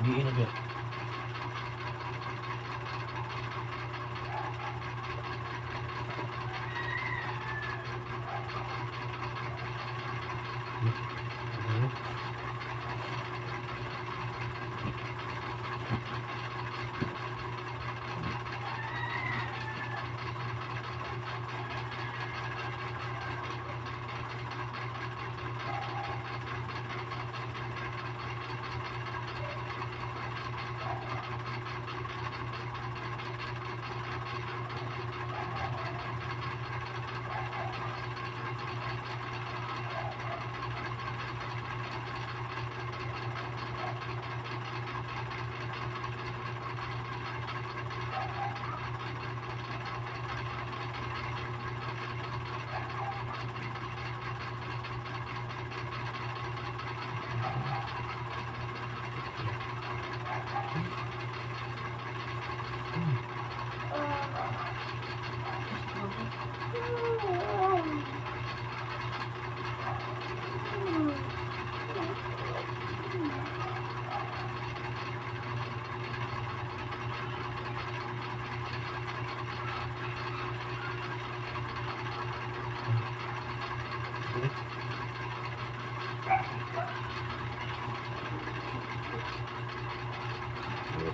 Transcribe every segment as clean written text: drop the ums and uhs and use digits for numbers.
Diin na ba? Ano?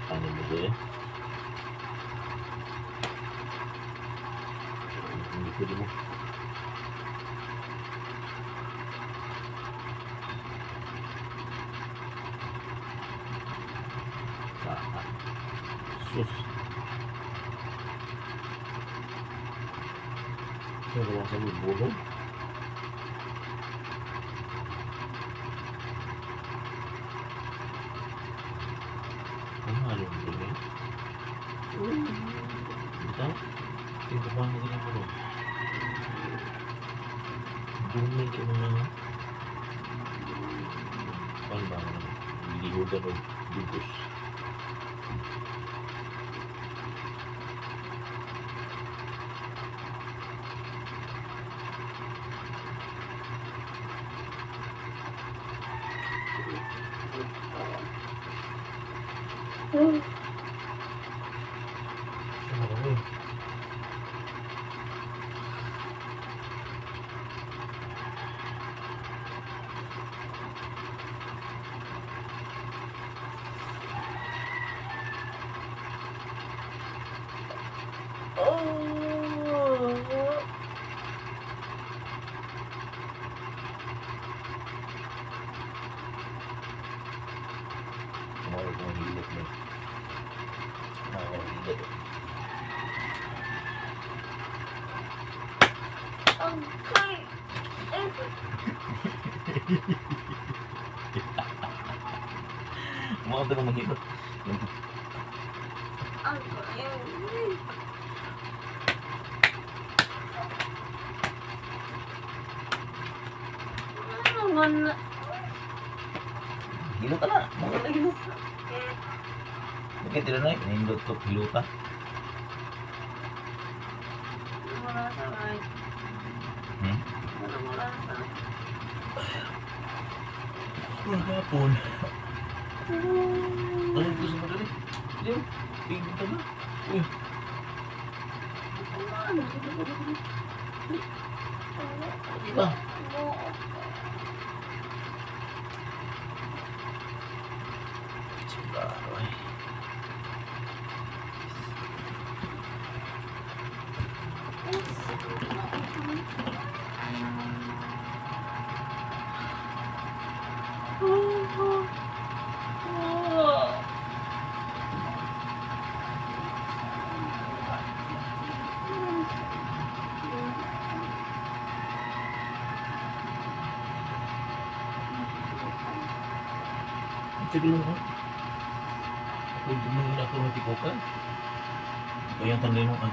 Ano mo dyan? Hindi pwede mo. Ah, sus. Ito naman sa bulong. Ano nga yung bulong? Ito? Ito pa ang ganyan bulong. Dumi di mo na. Paano ba ang lihugan o dugos? Ano ba yun? Oh. Kumaro kong hilot mo. Kumaro kong hilot. Okay. Kumaro kong manghilot. Okay. Ano man na? Hilot ka na. Mga na hilot. Bakit tira na? Nindot to hilota. Wala sa ay. Hmm? Wala wala sa. Wala hapon. Ano gusto mo dali? Diyo. Tingin ka na. Uy. Ano? Di ba? Siguro ay. Sige lang ha. Ako dumingin ako ng tikukan. Kaya ang tanay ng ano.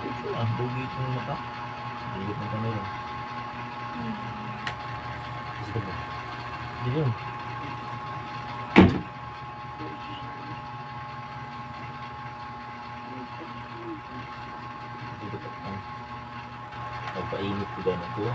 Ito lang, dugit ng mata. Dugit ng kamera. Kasi ba? Hindi yun. Painit ko ba na ko?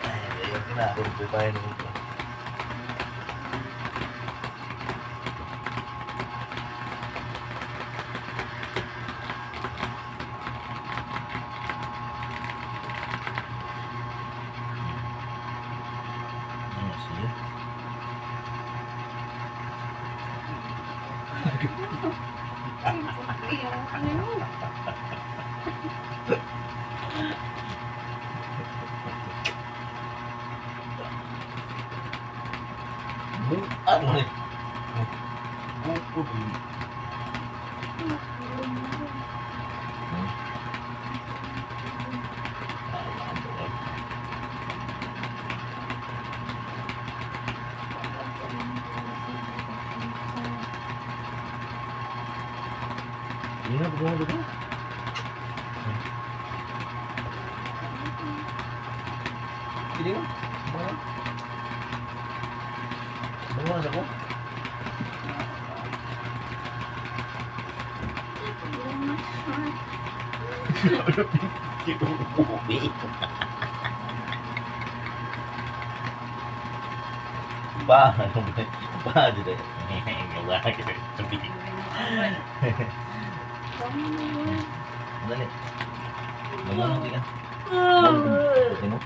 Ay, ayun na. Rumpi pa yun ito. Ano siya? Ano? Ano eh? Bukod eh. Hindi na, pagkakalo ka. Hindi ka? Baka? Baka sa ko? Ba, ano ba? Ba, dito. Wala ka. Sabi. Dali. Mamunong ka. Buti mo.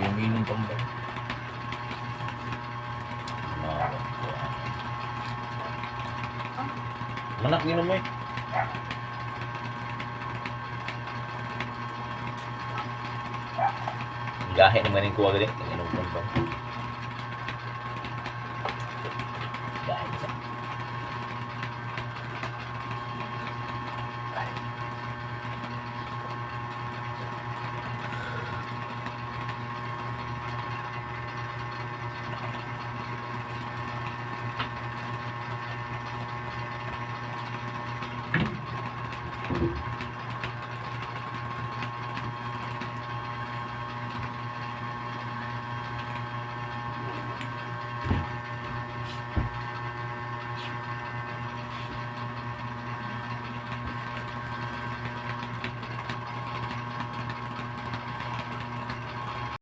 Yung inom pang ba? Manak inom mo eh. Gahe naman yung kuha gali. Inom pang ba? Gahe sa.